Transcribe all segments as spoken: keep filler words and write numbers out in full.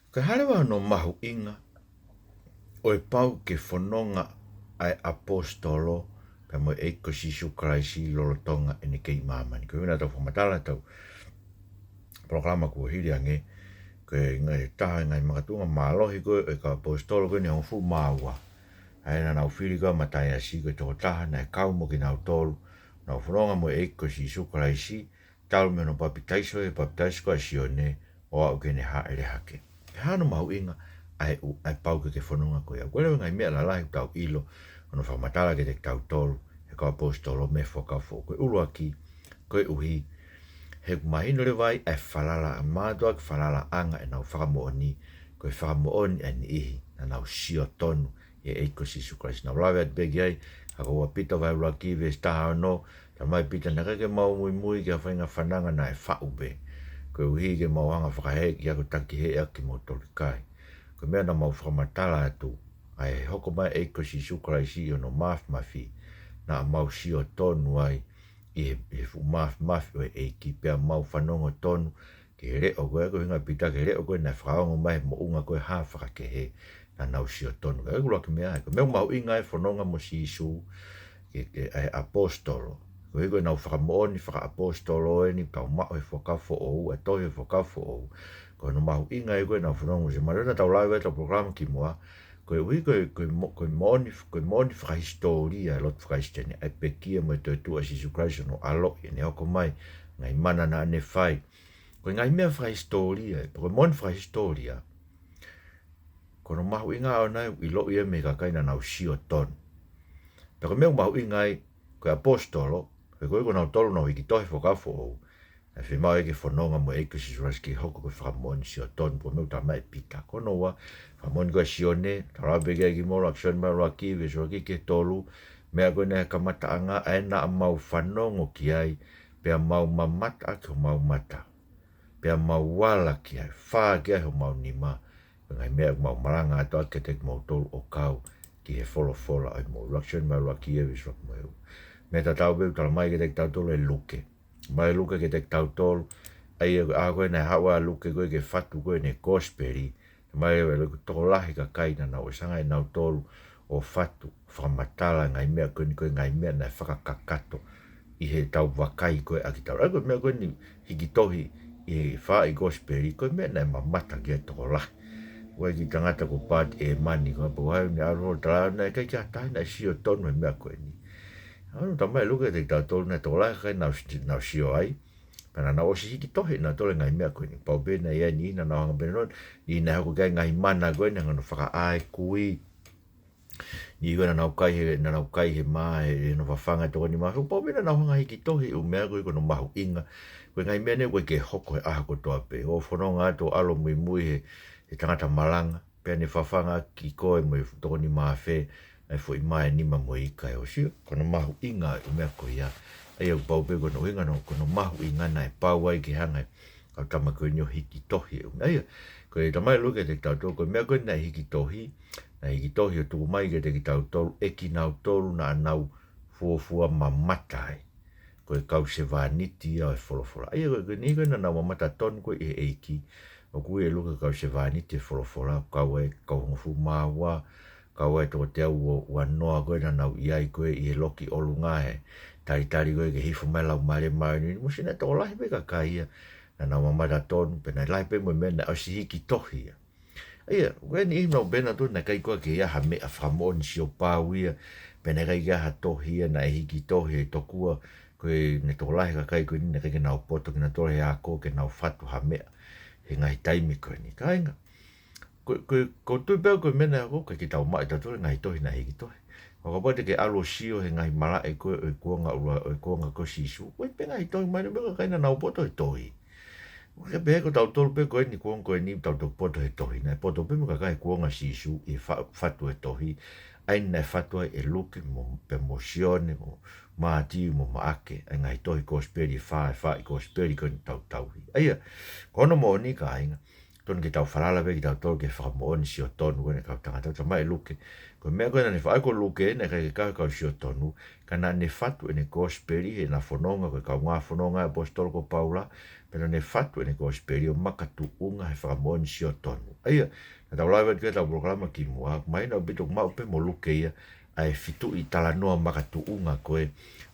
Ko e hā leva hono mahuʻinga ʻo e pau ke fononga ʻa e ʻaposetolo pea mo e ʻEiki ko Sīsū Kalaisi lolotonga ʻene kei ʻi māmani? Ko e ʻuhinga naʻa tau fakamatala ʻetau polokalama kuo hili ange, ko e ngaahi taha e ngaahi makatuʻunga mālohi ko ē ʻo e kau ʻaposetolo ko eni ʻe hongofulu mā ua. ʻA ia naʻa nau fili ko ē ʻa Mataiasi ko e tokotaha naʻe kau mo kinautolu, nau fononga mo e ʻEiki ko Sīsū Kalaisi, talu mei hono papitaiso ʻi he papitaiso ko ē ʻa Sione ʻo aʻu ki heʻene hāʻele hake. Ko e hā hono mahuʻinga ʻa e ʻu-, ʻa e pau ke ke fononga ko ia? Ko e leva ngaahi meʻa lalahi ʻoku tau ʻilo hono fakamatala kiate kitautolu ʻe he kau ʻaposetolo mei he Fuakava Foʻou. Ko e ʻuluaki, koeʻuhi he ʻoku mahino leva ai ʻa e falala, ʻa e mātuʻaki falalaʻanga ʻenau fakamoʻoni, ko e fakamoʻoni ʻa e niʻihi naʻa nau sio tonu ʻi he ʻEiki ko Sīsū Kalaisi. Naʻa ku lave atu pē ki ai, ka ko ʻUluaki Pita vahe ʻuluaki veesi taha ono, talamai ʻe Pita, naʻe ʻikai ke mau muimui ki ha faʻahinga fananga naʻe faʻu pē, koeʻuhi ke mau hanga ʻo fakahē ki he ako taki hē ʻaki kimoutolu, ʻikai. Ko e meʻa naʻa mau fakamatala atu, ʻa e hoko mai ʻa e ʻEiki ko Sīsū Kalaisi ʻi hono māfimafi, naʻa mau sio tonu ai ʻi he, ʻi he fuʻu māfimafi ʻo e ʻEiki, pea mau fanongo tonu ki he leʻo ko ē, ko e ʻuhinga ʻa Pita, ki he leʻo ko ē naʻe fakaongo mai he moʻunga ko ē ʻa e hā fakakehe, naʻa nau sio tonu. Ka ko e ʻuluaki meʻa ia, ko e meʻa ʻoku mahuʻinga ai e fononga mo Sīsū, ke, ke, ʻa e ʻaposetolo. Koeʻuhi ko ʻenau fakamoʻoni fakaʻaposetolo eni ʻoku tau maʻu he Fuakava Foʻou, ʻa e tohi ʻo e Fuakava Foʻou. Ko hono mahuʻinga ia ko ē ʻenau fononga mo Sīsū. Mahalo naʻa tau lave atu he polokalama kimuʻa, koeʻuhi ko e, ko e mo-, ko e moʻoni, ko e moʻoni fakahisitōlia e lotu faka-Kalisitiane, ʻa e pekia mo e toetuʻu ʻa Sīsū Kalaisi, hono ʻaloʻi, ʻene hoko mai, ngaahi mana naʻa ne fai. Ko e ngaahi meʻa fakahisitōlia, ē, pea ko e moʻoni fakahisitōlia, ko hono mahuʻinga ʻoʻona ʻoku ʻiloʻi ia mei he kakai naʻa nau sio tonu. Pea ko e meʻa ʻoku mahuʻinga ai, ko e ʻaposetolo, he ko e, ko kinautolu naʻa nau hiki tohi he Fuakava Foʻou, naʻe fiemaʻu ia ke fononga mo e ʻEiki ko Sīsū Kalaisi ke hoko ko e fakamoʻoni sio tonu, ko e meʻa ʻoku talamai ʻe Pita. Ko hono ua, fakamoʻoni ko ē ʻa Sione, tau lave pē ki ai kimuʻa, ʻuluaki Sione vahe ʻuluaki, veesi ʻuluaki ki he tolu, meʻa ko ē naʻe kamataʻanga, ʻa ē naʻa mau fanongo ki ai, pea mau mamata ʻaki homau mata, pea mau ala ki ai, fā ki ai homau nima, ko e ngaahi meʻa ʻoku mau malanga atu ʻaki kiate kimoutolu ʻo kau ki he folofola ʻo e moʻui. ʻUluaki Sione vahe ʻuluaki ia veesi ʻuluaki mo e ua. Meʻa tatau pē ʻoku talamai kiate kitautolu ʻe Luke. Mai Luke kiate kitautolu, ʻa ia ko e ʻaho ko ē naʻe haʻu ai ʻa Luke ko ē ke fatu ko ē ʻene kosipeli, mai ʻa e tokolahi kakai naʻa nau ʻosi hanga ʻe nautolu ʻo fatu, fakamatala ngaahi meʻa ko eni, ko e ngaahi meʻa naʻe fakakakato ʻi heʻetau vakai ko ē ʻa kitautolu. ʻA ia ko e meʻa ko eni hiki tohi ʻi he fā ʻi he kosipeli, ko e meʻa naʻe mamata ki ai e tokolahi. ʻOku ʻi ai e kiʻi tangata ko Pāti ʻEmani, ko e pau hai ne ʻalu ʻo tala naʻe ʻikai ke ʻi ai ha taha naʻe sio tonu he meʻa ko eni. ʻA ia ʻoku talamai ʻe Luke kiate kitautolu naʻe tokolahi kakai naʻa nau si-, nau sio ai, pea naʻa nau ʻosi hiki tohi ʻe nautolu e ngaahi meʻa ko eni. Pau pē naʻe ʻi ai e niʻihi naʻa nau hanga pē ʻo, niʻihi naʻe hoko ki ai e ngaahi mana ko eni, hanga ʻo fakaʻā e kui, niʻihi ko ē naʻa nau kai he, naʻa nau kai he mā, he, he hono fafanga e tokoni mā. Pau pē naʻa nau hanga ʻo hiki tohi e ʻū meʻa ko ē, ko hono mahuʻinga. Ko e ngaahi meʻa ni ʻoku ʻikai ke hoko he ʻaho kotoa pē. ʻO fononga atu ʻo ʻalu ʻo muimui he, he tangata malanga, pea ne fafanga ʻaki koe mo e tokoni mā fē ʻa e foʻi mā ʻe nima mo e ika ʻe ʻosi. Ko hono mahuʻinga e ʻū meʻa ko ia. ʻA ia ʻoku pau pē ko hono ʻuhinga naʻe, ko hono mahuʻinga naʻe pau ai ke hanga ʻe he kau tama ko eni ʻo hiki tohi e ʻū meʻa. ʻA ia, ko e talamai ʻe Luke kiate kitautolu, ko e meʻa ko ē naʻe hiki tohi, naʻe hiki tohi ʻo tuku mai kiate kitautolu ʻe kinautolu naʻa nau fuofua mamata ai. Ko e kau sevāniti ia ʻo e folofola. ʻA ia ko e, ko e niʻihi ko ē naʻa nau mamata tonu ko ē ʻi he ʻEiki, ʻoku ui ʻe Luke ko e kau sevāniti ʻo e folofola, kau ai e kau hongofulu mā ua, kau ai e toko teau ua, ua noa ko ē naʻa nau ʻi ai ko ē ʻi he loki ʻolunga he talitali ko ē ke hifo mai e Laumālie Māʻoniʻoni, mo e siʻi naʻe tokolahi pē kakai ia naʻa nau mamata tonu, pea naʻe lahi pē mo e meʻa naʻe ʻosi hiki tohi ia. ʻA ia, ko e niʻihi naʻa nau pehē nautolu naʻe ʻikai ko ē ke ʻi ai ha meʻa fakamoʻoni sio pau ia, pea naʻe ʻikai ke ʻi ai ha tohi ia naʻe hiki tohi, he tokua ko ē naʻe tokolahi e kakai ko eni naʻe ʻikai ke nau poto kinautolu he ako ke nau fatu ha meʻa he ngaahi taimi ko eni. Kāinga, ko, ko, ʻoku ou tui pē au ko e meʻa naʻe hoko, ʻikai ke tau maʻu ʻe tautolu e ngaahi tohi naʻe hiki tohi. Ka kapau te ke ʻalu ʻo sio he ngaahi malaʻe ko ē ʻo e kuonga ʻuluaki, ʻo e kuonga ko ē ʻo Sīsū, ʻoku ʻi ai pē ngaahi tohi mai, naʻe ʻi ai pē kakai naʻa nau poto he tohi. ʻOku ʻikai ke pehē ko tautolu pē ko eni, kuonga ko eni, tau toki poto he tohi. Naʻe poto pē mo e kakai he kuonga ʻo Sīsū ʻi he fa-, fatu e tohi. ʻA ia naʻe fatu ai ʻe Luke mo, pea mo Sione mo Mātiu mo Maʻake, ʻa e ngaahi tohi kosipeli ʻe fā, ʻe fā ʻi he kosipeli ko eni ʻoku tau tauhi. ʻA ia, ko hono moʻoni kāinga, tonu ke tau falala pē kitautolu ki he fakamoʻoni sio tonu ko eni ʻa e kau tangata. Talamai ʻe Luke, ko e meʻa ko ē naʻa ne fai ko Luke, naʻe ʻikai ke kau he kau sio tonu, ka naʻa ne fatu ʻene kosipeli heʻena fononga, ko e kaungā fononga ʻa e ʻaposetolo ko Paula, Pea naʻa ne fatu ʻene kosipeli ʻo makatuʻunga he fakamoʻoni siotonu. ʻA ia, naʻa tau lave atu ki ai ʻetau polokalama kimuʻa, mahino ʻaupito ʻoku maʻu pē mo Luke ia, ʻa e fituʻi talanoa makatuʻunga ko ē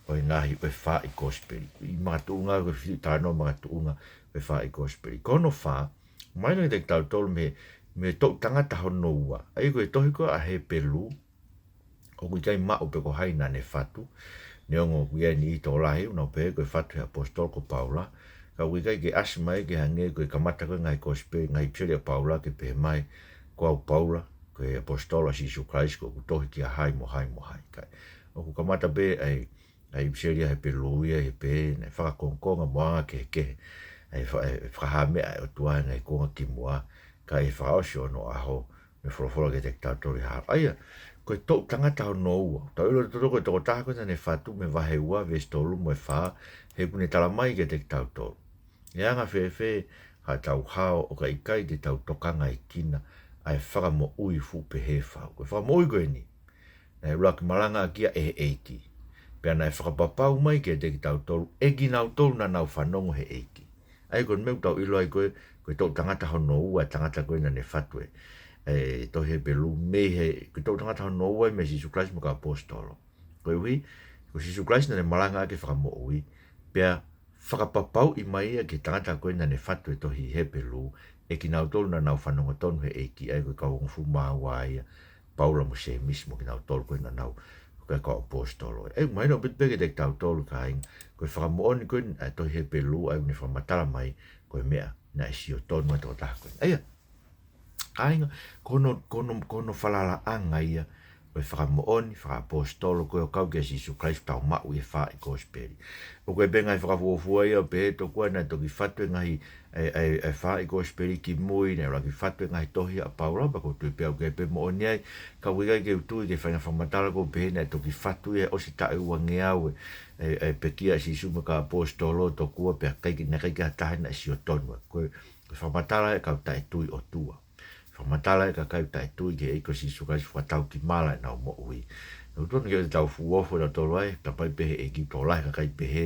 ʻo e ngaahi ʻo e faaʻi kosipeli. ʻI makatuʻunga ko e fituʻi talanoa makatuʻunga ʻo e faaʻi kosipeli. Ko hono fā, mahino kiate kitautolu mei, mei he toʻu tangata hono ua. ʻA ia ko e tohi ko ē ʻa Hepelū, ʻoku ʻikai maʻu pe ko hai naʻa ne fatu, neongo ʻoku ʻi ai e niʻihi tokolahi ʻoku nau pehē ko e fatu ʻe he ʻaposetolo ko Paula, ka ʻoku ʻikai ke ʻasi mai ke hangē ko e kamata ko ē ngaahi kosipeli, ngaahi ʻipiseli ʻa Paula ke pehē mai, ko au Paula, ko e ʻaposetolo ʻa Sīsū Kalaisi, ko ʻeku tohi kia hai mo hai mo hai. Kae, ʻoku kamata pē ʻa e, ʻa e ʻipiseli ʻa Hepelū ia he pehē, naʻe fakakongokonga mo anga kehekehe ʻa e fa-, ʻa e fakahā meʻa ʻa e ʻOtua he ngaahi kuonga kimuʻa, ka ʻi he fakaʻosi ʻo onoʻaho, naʻe folofola kiate kitautolu ʻi he hala. ʻA ia, ko e toʻu tangata hono ua. Tau ʻilo ʻe kitautolu ko e tokotaha ko ē naʻa ne fatu mei he vahe ua, veesi tolu mo e fā, he ʻoku ne tala mai kiate kitautolu. ʻE anga fēfē haʻatau hao ʻo ka ʻikai te tau tokangaʻi kinaua ʻa e fakamoʻui fuʻu pehē fau. Ko e fakamoʻui ko eni, naʻe ʻuluaki malangaʻaki ia ʻe he ʻEiki. Pea naʻe fakapapau mai kiate kitautolu ʻe kinautolu naʻa nau fanongo he ʻEiki. ʻA ia ko e meʻa ʻoku tau ʻilo ai ko ē, ko e toʻu tangata hono ua, tangata ko ē naʻa ne fatu ʻe, ʻe tohi Hepelū mei he, ko e toʻu tangata hono ua mei Sīsū Kalaisi mo e kau ʻaposetolo. Koeʻuhi, ko Sīsū Kalaisi naʻa ne malangaʻaki e fakamoʻui, pea fakapapauʻi mai ia ki he tangata ko ē naʻa ne fatu ʻe tohi Hepelū, ʻe kinautolu naʻa nau fanongo tonu he ʻEiki, ʻa ia ko e kau hongofulu mā ua ia, Paula mo Sēmisi mo kinautolu ko ē naʻa nau, ko e kau ʻaposetolo. ʻE, mahino ʻaupito pē kiate kitautolu kāinga, ko e fakamoʻoni ko ē ʻa e tohi Hepelū, ʻa ia ʻoku ne fakamatala mai, ko e meʻa naʻe siotonu ʻa e tokotaha ko ē. ʻA ia, kāinga, ko hono, ko hono, ko hono falalaʻanga ia, ko e fakamoʻoni fakaʻaposetolo ko ē ʻo kau kia Sīsū Kalaisi ʻoku tau maʻu ʻi he faaʻi kosipeli. ʻOku ʻi ai pē ngaahi fakafuofua ia ʻo pehē tokua naʻe toki fatu e ngaahi, ʻa e, ʻa e, ʻa e faaʻi kosipeli kimui, naʻe ʻuluaki fatu e ngaahi tohi ʻa Paula, pea ʻoku ou tui pē ʻoku ʻi ai pē moʻoni ai, ka ʻoku ʻikai ke u tui ki he faʻahinga fakamatala ko ē ʻoku pehē naʻe toki fatu ia ʻosi e taʻu ʻe uangeau ʻa e, ʻa e, ʻa e pekia ʻa Sīsū mo e kau ʻaposetolo tokua pea ʻikai ke, naʻe ʻikai ke ʻi ai ha taha naʻe siotonu. Ko e, ko e fakamatala ia ʻa e kau taʻetui ʻOtua. Fakamatala e kakai taʻetui ki he ʻEiki ko Sīsū Kalaisi fakataukimala ʻenau moʻui. Naʻa tau tonu ke tau fuofua ʻe tautolu ai, tapai pē he ʻEiki tokolahi e kakai pehē,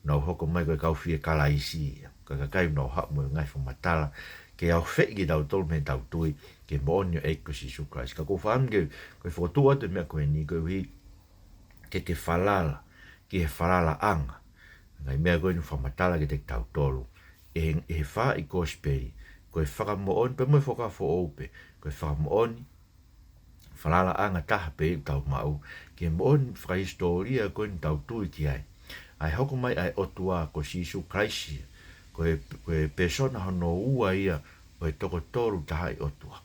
nau hoko mai ko e kau fie Kalaisi ia. Ko e kakai nau haʻu mo e ngaahi fakamatala, ke ʻafeʻi kitautolu mei heʻetau tui ki he moʻoni ʻo e ʻEiki ko Sīsū Kalaisi. Ka ʻoku ou fakaʻamu ke, ko e fokotuʻu atu e meʻa ko eni koeʻuhi, ke ke falala ki he falalaʻanga. Ngaahi meʻa ko eni ʻoku fakamatala kiate kitautolu ʻe he, ʻe he faaʻi kosipeli, ko e fakamoʻoni, pea mo e Fuakava Foʻou pē, ko e fakamoʻoni, falalaʻanga taha pē ʻoku tau maʻu, ki he moʻoni fakahisitōlia ko eni ʻoku tau tui ki ai. ʻA e hoko mai ʻa e ʻOtua ko Sīsū Kalaisi, ko e, ko e pēsona hono ua ia ʻo e toko tolu tahaʻi ʻOtua.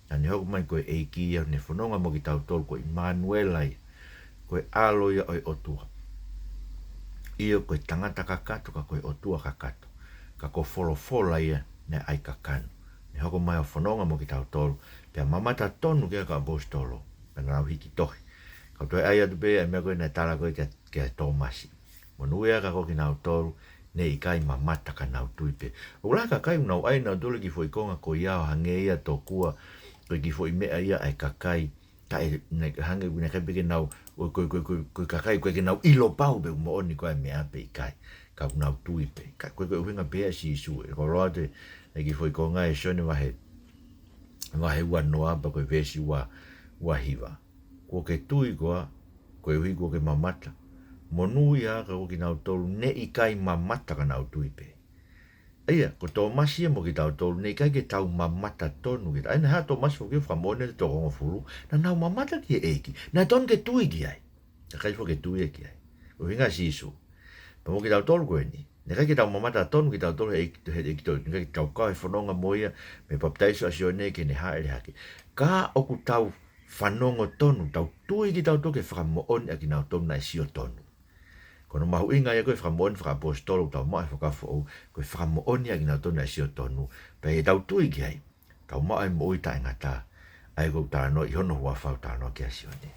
Naʻa ne hoko mai ko e ʻEiki ia, ne fononga mo kitautolu ko ʻImanuela ia, ko e ʻAlo ia ʻo e ʻOtua. ʻIo, ko e tangata kakato, ka ko e ʻOtua kakato. Ka ko e Folofola ia naʻe ʻai kakano. Ne hoko mai ʻo fononga mo kitautolu, pea mamata tonu ki ai e kau ʻaposetolo, pea nau hiki tohi. Kau toe ʻai atu pē ʻa e meʻa ko ē naʻe tala ko ē kia, kia Tōmasi. Monūʻia ka ko kinautolu naʻe ʻikai mamata ka nau tui pē. ʻOku lahi e kakai ʻoku nau ʻai ʻe nautolu e kiʻi foʻi konga ko ia ʻo hangē ia tokua ko e kiʻi foʻi meʻa ia ʻa e kakai. Kae, naʻe hangē naʻe ʻikai pē ke nau, ko, ko, ko, ko, ko e kakai, ʻikai ke nau ʻilo pau pe ʻoku moʻoni ko ā e meʻa pe ʻikai. Ka ʻoku nau tui pē. Ka ko e, ko e ʻuhinga pē ʻa Sīsū. ʻE koloa te, e kiʻi foʻi konga ʻi Sione vahe, vahe ua noa pea ko e veesi ua, ua hiva. Kuo ke tui koā, koeʻuhi kuo ke mamata? Monūʻia ka ko kinautolu naʻe ʻikai mamata ka nau tui pē. ʻA ia, ko Tōmasi ia mo kitautolu, naʻe ʻikai ke tau mamata tonu kita. ʻA ia, naʻe haʻu ʻa Tōmasi foki ʻo fakamoʻoni ʻa e toko hongofulu, naʻa nau mamata ki he ʻEiki. Naʻe tonu ke tui ki ai. Ka ʻikai foki ke tui ia ki ai. ʻUhinga ʻa Sīsū. Pea mo kitautolu ko eni, naʻe ʻikai ke tau mamata tonu kitautolu he ʻEiki, he ʻEiki tonu, naʻe ʻikai ke tau kau he fononga mo ia, mei he papitaiso ʻa Sione ki heʻene hāʻele hake. Ka ʻoku tau fanongo tonu, tau tui kitautolu ki he fakamoʻoni ʻa kinautolu naʻe siotonu. Ko hono mahuʻinga ia ko e fakamoʻoni fakaʻaposetolo ʻoku tau maʻu he Fuakava Foʻou, ko e fakamoʻoni ʻa kinautolu naʻe siotonu. Pea ʻi heʻetau tui ki ai, tau maʻu e moʻui taʻengata, ʻa ia ʻoku talanoa ʻi hono huafa ʻoku talanoa ki ai ʻa Sione.